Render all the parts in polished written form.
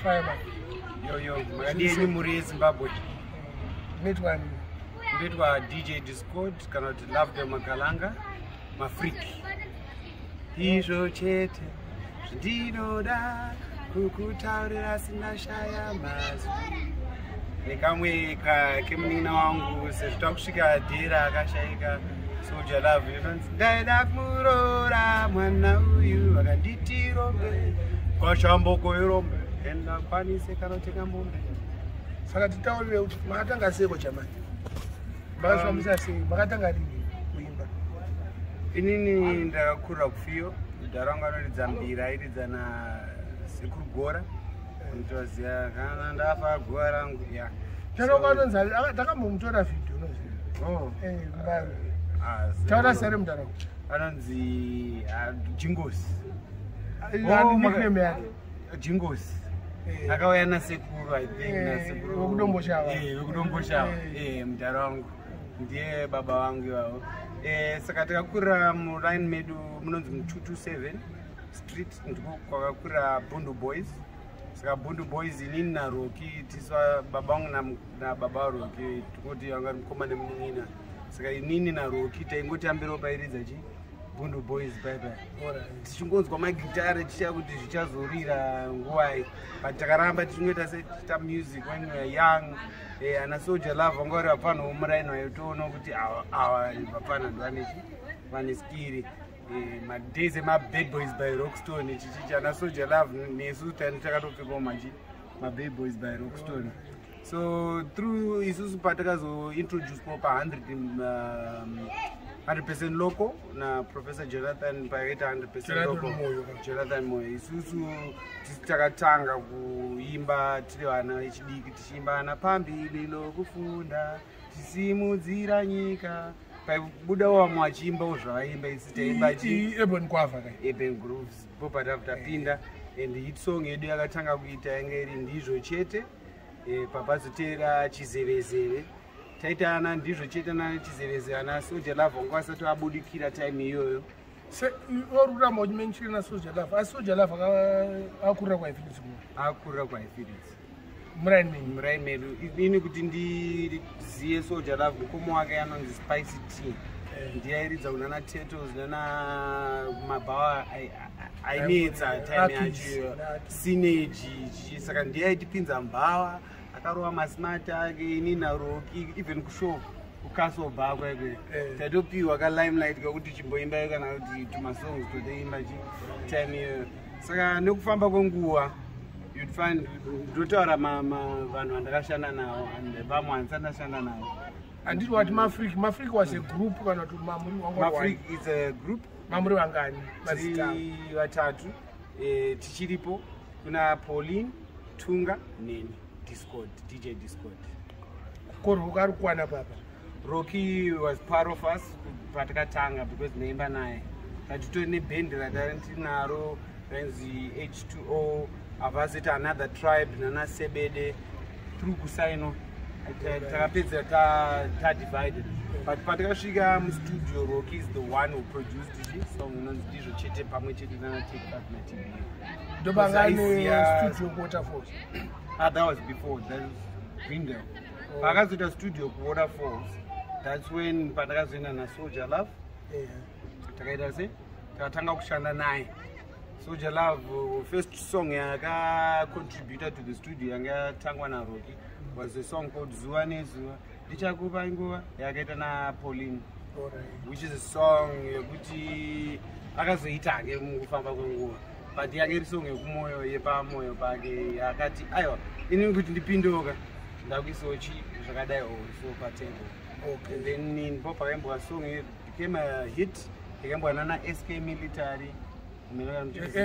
Fireman. Yo yo, makadii enyu mhuri yeZimbabwe? Unoitwa ani? Ndoitwa DJ Discord kana kuti Love Magalanga Mafriki. Izvo chete zvindinoda kukutaurira, sindashaya mazwi nekamwe kemunin'ina wangu sezvo takusvika dhera akashaika Soul Jah Love, inonzi "Ndaida kuroora mwana uyu akanditi rombe kwashamboko irombe endakwanise kana kutenga mombe." Saka titaurire kuti makatanga seiko chamani? Makazvifambisa sei? Makatanga rini kuimba? Inini ndakakurira kufiyo. Mudhara wangu anoridza mbira, airidza nasekuru Gora, unotoziva kana ndafa guva rangu ya. Chanoko anonzi takambomutora vhidhiyo, unoziva? Oh. Mbari. Ah, Taura sere mudhara. Anonzi Jingosi. Oh, nickname yake. Jingosi. Akauya nasekuru, I think. Nasekuru Wekudomboshava. Wekudomboshava. Mudhara wangu ndiye baba vangu ivavo. Saka takakurira muline medu munonzi mu227 Street, ndiko kwakakurira Bundu Boys. Saka Bundu Boys, inini naRoki tiswa baba vangu nababa vaRoki, tikoti vanga ri mukoma nemunin'ina. Saka inini naRoki taingotambirawo pairidza chi Bundu Boys paipai, tichingonzwa magitare, tichiya kuti zvichazorira nguvai, but takaramba tichingoita setiita music when we were young. Ana Soul Jah Love vanga vari vapfana vomuraini, vaitoona kuti ava vapfana ndovanechi vane skill. Madays emaBad Boys by Rockstone, chichichi ana Soul Jah Love nesu tani takatopfekawo machi maBad Boys by Rockstone. So through isusu patakazointroducwa pa100 100% Local naProfessor Jonathan, pakaita 100% Jonathan Local. Moyo. Jonathan Moyo. Isusu takatanga kuimba tiri vana vechidiki, tichiimba ana "Pambili lokufunda tisimudzira nyika". Paibudawo vamwe vachiimbawo zvavaimba, isi taimba chi Ebon Kwava kai. Urban Grooves po patapinda, and hit song yedu yakatanga kuita yanga iri "Ndizvo Chete". Papazoteera "Chizevezeve". Taita ana "Ndizvo Chete" na "Chizevezeve". Ana Soul Jah Love vanga vasati vabudikira time iyoyo. Uri kuramba uchimenshina na Soul Jah Love, asi Soul Jah Love akakurira kwaIphillips kuno? Akurira kwaIphillips. Muraini menyu? Murai medu. Ini kuti ndiziye Soul Jah Love, mukoma wake anonzi Spicy T ndiye airidza kunana Tetos nana mabhawa ainetsa time Artist, yacho, artist. Sineji. Saka ndiye aitipinza mbhawa, akarova masmart ake. Ini naRoki, even kushow kuCastle Bar kwekwe, taitopiwa kalimelight kakuti chimboimbayo kana kuti tumasongs totoimba chi time iyoyo. Saka nekufamba kwenguva you'd find ndotaura vanhu vandakashanda navo and vamwe handisati ndashanda navo. Handiti wati Mafrik? Mafrik was a group kana kuti mamuri wanga? Mafrik is a group. Mamuri vangani, mazita? Tiri vatatu, tichiripo. Kuna Pauline Tunga neni Discord, DJ Discord. Korwoka ari kukwana papa? Rocky was part of us patakatanga because ndaimba naye. Tatitori nebhendi ratari tinaro rainzi H2O, avazoita another tribe nana Sebede through kusaino. Takapedzera tadivided, but patakasvika mustudio, Rocky is the one who produced the song inonzi "Ndizvo Chete" pamwe chete nana Take Five naTB. Ndobanga Aiziya- nestudio kuWaterfalls? Ah, that was before. That was Greendale. Paakazoita studio kuWaterfalls, that's when pandakazoenda naSoul Jah Love. Takaita se takatanga kushanda naye Soul Jah Love. First song yakacontributa to the studio yanga yatangwa naRocky was a song called "Zuva Nezuva Ndichakupa Nguva", yakaita naPauline, which is a song yekuti akazoita hake mukufamba kwenguva, but yanga iri song yekumoyo, yepamwoyo pake. Akati aiwa, inini kuti ndipindoka ndakuisawo chi zvakadai so patable. And then ndipo pakaimbwa song became a hit, yakaimbwa nana SK Military.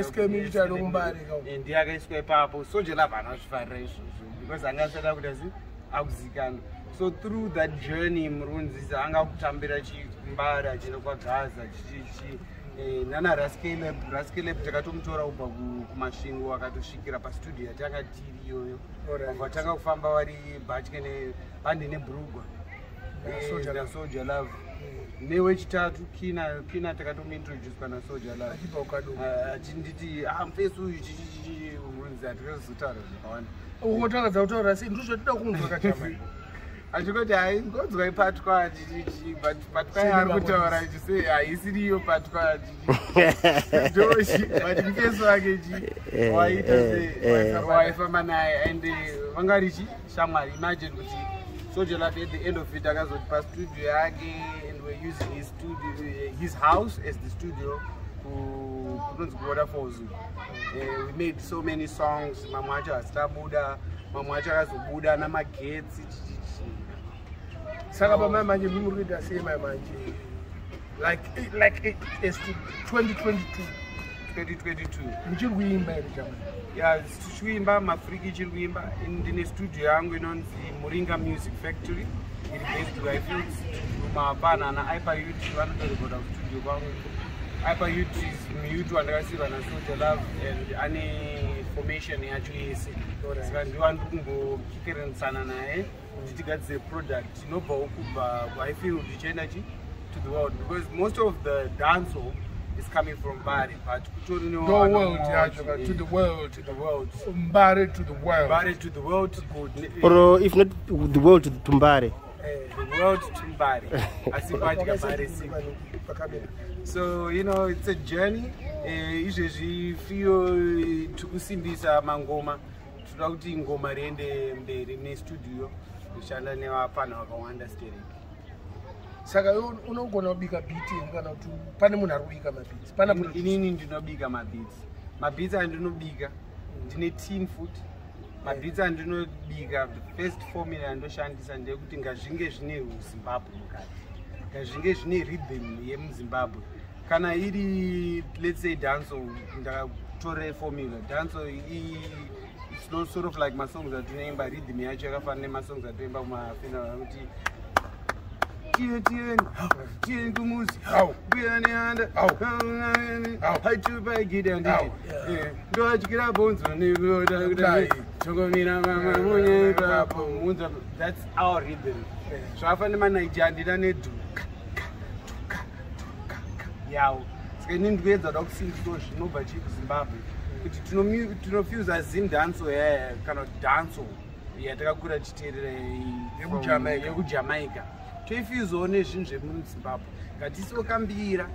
SK Military wekuMbare ka? Ndiye akaiswa ipapo. Soul Jah Love haana kuzvifarira izvozvo because anga asati akuti asi akuzikanwa. So through that journey, murunzisa anga kutambira chimbare achienda kwaGaza chichichi nana Raskeleb. Raskeleb takatomutora kubva kuMasvingo, akatosvikira pastudio yatanga tiri iyoyo. Vatanga kufamba vari bhatye nebhande nebrugwa. Soul Jah Love. NaSoul Jah Love. Newechitatu Kina. Kina takatomuintroducwa naSoul Jah Love. Achibva kuKadoma. Achinditi, "Ah, mufesi uyu chichichichi." Unzi hatikazotaura zvakawanda. Ukotanga kutaura sei? Ndizvo tinoda kunzwa kachamai. Achingoti, "Hai, ngonzwa ipatwa chichichi," but patwa yaari kutaura chise haisiriyo patwa ndochi, but mufesi wake chi waita waifamba naye and vanga chi shamwari. Imagine kuti Soul Jah Love at the end of it akazoti pastudio yake, and we're using his studio, his house as the studio kunonzi kuWaterfalls. We made so many songs. Mamwe acho hasitabuda, mamwe acho akazobuda namagetsi chichichi. Saka pamai manje muri kuita sei mai manje, like as to 2022? 2022. Muchiri kuimba here, chamai? Ya, tichikuimba mafriki, chiri kuimba. Ndine studio yangu inonzi Muringa Music Factory, iri based kuHighfields. Mapana ana Ipa Ut vanotorekoda kustudio kwangu. Ipa Ut is muyut wandakasirwa naSoul Jah Love and ane formation yacho yese. Saka ndiwa ndiri kumbokikerenisana naye kuti tigadzire product inobvawo kubva kuHighfield ichienda chi to the world, because most of the dancehall is coming from Mbare, but kutori The world yacho ka, to the world. To the world. Mbare to the world. Mbare to the world. Good. Or if not the world, to Mbare. The world to Mbare, asi kwadya Mbare city. Pakamera. So it's a journey. Izvezvi fiyo tikusimbisa mangoma, toda kuti ngoma riende mberi nestudio, kushanda nevapana vakawanda stereki. Saka iwe unogona kubika beat here, kana kuti pane munhu ari kubika mabeats pana producer? Inini ndinobika mabeats. Mabeats andinobika, ndine team futi. Mabeats andinobika, the first formula yandoshandisa ndeyekuti ngazvinge zvine uZimbabwe mukati, ngazvinge zvine rhythm yemuZimbabwe. Kana iri, let's say, dancehall, ndakatore formula dancehall it's not sort of like masongs atinoimba. Rhythm yacho yakafanana nemasongs atinoimba kumafuneral kuti tiye tiyeni tiyeni kumuzi. Au. Mbuya Nehanda. Au. Au. Haitupaigida. Au. Nditi ndoatyira bhonzo. Kudai. Tongomira mamamunye ipapo munza. That's our rhythm. Zvakafanana nemaNaija, handina nedhuka ka ka ka yawo. Saka inini ndikuedza kuda kusimbisawo zvinobva chii kuZimbabwe, kuti tinofusa Zim dancehall yaya, kana kuti dancehall yatakakura tichiteerera. YekuJamaica. YekuJamaica toifusawo nezvinhu zvemuZimbabwe. Ngatisiwo kambira,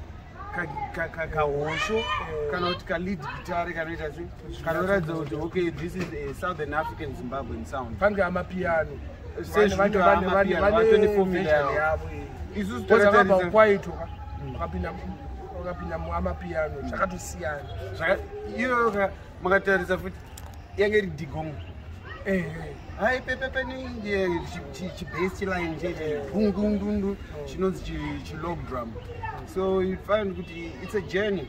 kahosho, kana kuti kalead guitar kanoita se kanoratidza kuti, okay, this is a Southern African Zimbabwean sound. Pange amapiano. Sezvinoita amapiano, vatone formula yavo. Isusu Kozakabva takatarisa kwaito wakapinda muamapiano, zvakatosiyana. Iyo makatarisa futi yange iri digong. Hai, pepepe, chibass line cheche dundundundu chinonzi chilog drum. So you'd find kuti it's a journey,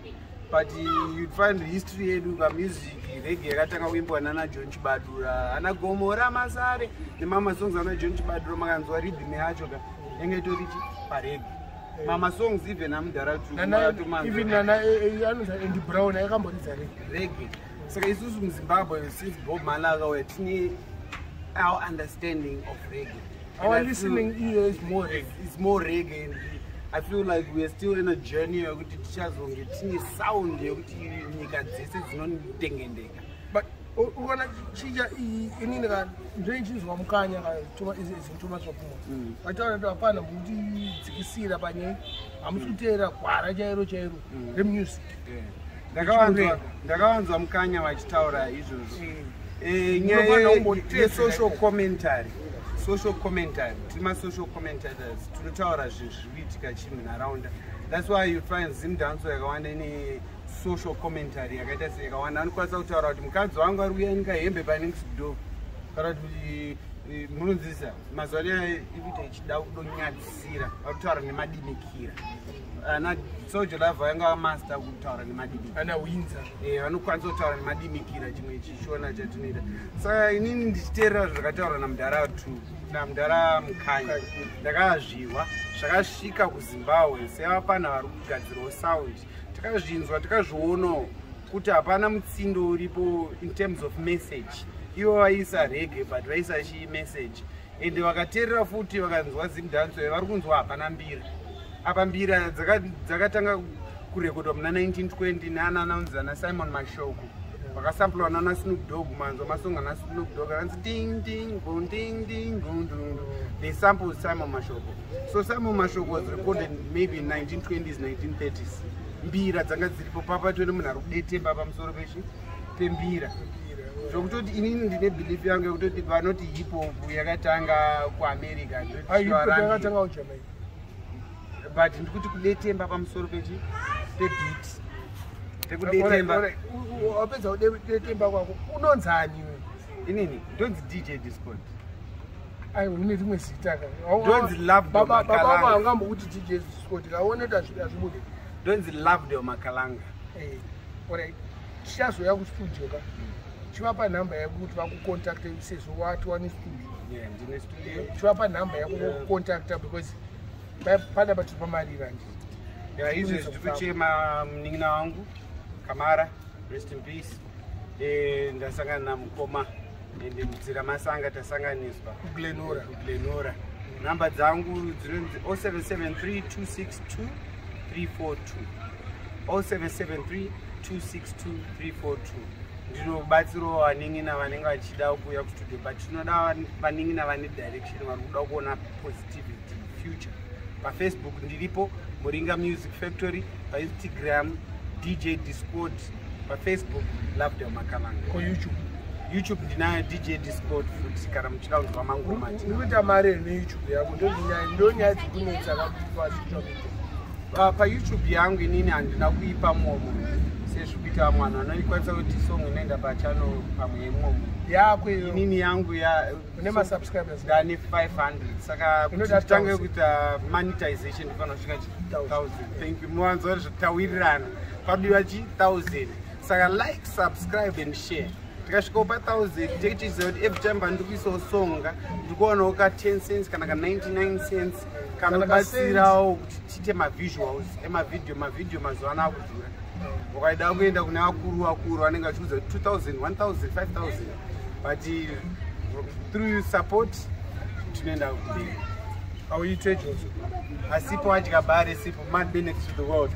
but you'd find history yedu kamusic, reggae yakatanga kuimbwa nana John Chibadura, ana Gomora Masare nemamwe masongs ana John Chibadura. Makanzwa rhythm yacho ka, yange itori chi pareggae. Mamasongs even amudhara. Even nana anonzi Andy Brown akamboridza reggae. Reggae. Saka isusu muZimbabwe, since Bob Marley akauya, tine our understanding of reggae. And Our I feel listening ear is more reggae. It's more reggae, and I feel like we are still in a journey yekuti tichazonge tine sound yekuti nyika dzese dzinotengendeka. But ukaona chicha inini ka ndochinzwa Mukanya Thomas Mapfumo vataura kuti hapana mukutidzikisira panyaya, hamusi kuteera gwara chairo chairo remusic. Ndakawanzwa Mukanya vachitaura izvozvo. Unofanira Nyaya kumbotedzera yesocial ikoko. commentary, social commentary, tiri masocial commentators, tinotaura zvinhu zviri kuitika chii munharaunda. That's why you find Zim dancehall yakawanda ine social commentary yakaita se yakawanda. Anokwanisa kutaura kuti mukadzi wangu ari kuyanika hembe panext door, kana kuti munonzisa mazuva ano iri kuita ichida kudonyadzisira, vari kutaura nemadimikira. Ana Soul Jah Love vanga vamaster kutaura nemadimikira. Ana Winza. Vanokwanisa kutaura nemadimikira, chimwe chichiona chatinoita. Saka inini ndichiteerera zvakataurwa namudhara tu namudhara Mukanya, ndakazviwa zvakasvika kuZimbabwe sevapana vari kugadzirawo sound. Takazvinzwa, tikazvionawo kuti hapana mutsindo uripo in terms of message. Ivo vaisa reggae, but vaisa chi message, ende vakateerera futi vakanzwa Zim dancehall vari kunzwa hapana mbira. Apa mbira dzakatanga kurekodwa muna 1920 naana anonzi ana Simon Mashoko, vakasamplwa nana Snoop Dogg. Manzwa masongo ana Snoop Dogg anzi ding ding boom ding ding boom ding. They sampled Simon Mashoko. So Simon Mashoko was recorded maybe in 1920s, 1930s. Mbira dzanga dziripo. Papatone munhu ari kudetemba pamusoro pechi pembira, zvokutoti inini ndine belief yangu yekutoti vanoti hip hop yakatanga kuAmerica, Yakatanga kuJamaica. But ndikuti kudetemba pamusoro pechi pebeat, pekudetemba. Wapedza kudetemba kwako, unonzani iwe? Inini ndonzi DJ Discord. Ai, une rimwe zita ka. Ndonzi Love Baba Makalanga. Vangambokuti DJ Discord, kaone kuti hazvibude. Ndonzi Lovedale Makalanga. Alright, tichazoya kustudio ka. Chivapa nhamba yako kuti vakucontacte sezvo wati wane studio. Yeah, ndine studio. Chivapa nhamba yako vokucontacta, because panapa tiri pamarira ndi. Yeah, izvezvi tiri kuchema munin'ina wangu Kamara, rest in peace. Ndasangana namukoma ende mudzira masanga tasanganiswa. KuGlenora. KuGlenora. Nhamba dzangu dzinonzi 0773 262 342, 0773 262 342. Ndinobatsirawo vanin'ina vanenge vachida kuuya kustudio, but tinoda vanin'ina vane direction, vari kuda kuona positivity future. PaFacebook ndiripo, Muringa Music Factory, paInstagram DJ Discord, paFacebook Lovedale Makalanga. KuYouTube? YouTube ndinayo, DJ Discord futi, kana muchida kunzwa mangoma. Uri kuita mari here neYouTube yako? Ndonyaya dzikunetsa pasocial media. PaYouTube yangu inini handina kuipa momo sezviri kuita vamwe vanhu vanoikwanisa kuti song inoenda pachannel pamwe imomo. Yako iyo? Inini yangu ya Une masubscribers? Ndane 500, saka kuti Unoda titange 1000. kuita monetization ndifanira kusvika chi 1000. 1000. Thank you. Muwanza kuti tawirirana, padiwa chi 1000. Saka like, subscribe and share. Tikasvikawo pa1000, tichiziva kuti every time pandiri kuisawo songa ndikuwanawo ka 10 cents kana ka 99 cents kanobatsirawo kuti tiite mavisuals emavideo. Mavideo mazuva ano akudhura. Ukaida kuenda kune vakuru vakuru vanenge vachiudza kuti 2000, 1000, 5000, but through support tinoenda kumberi. Auite joso. Asipo adya bare sipo man benefits to the world.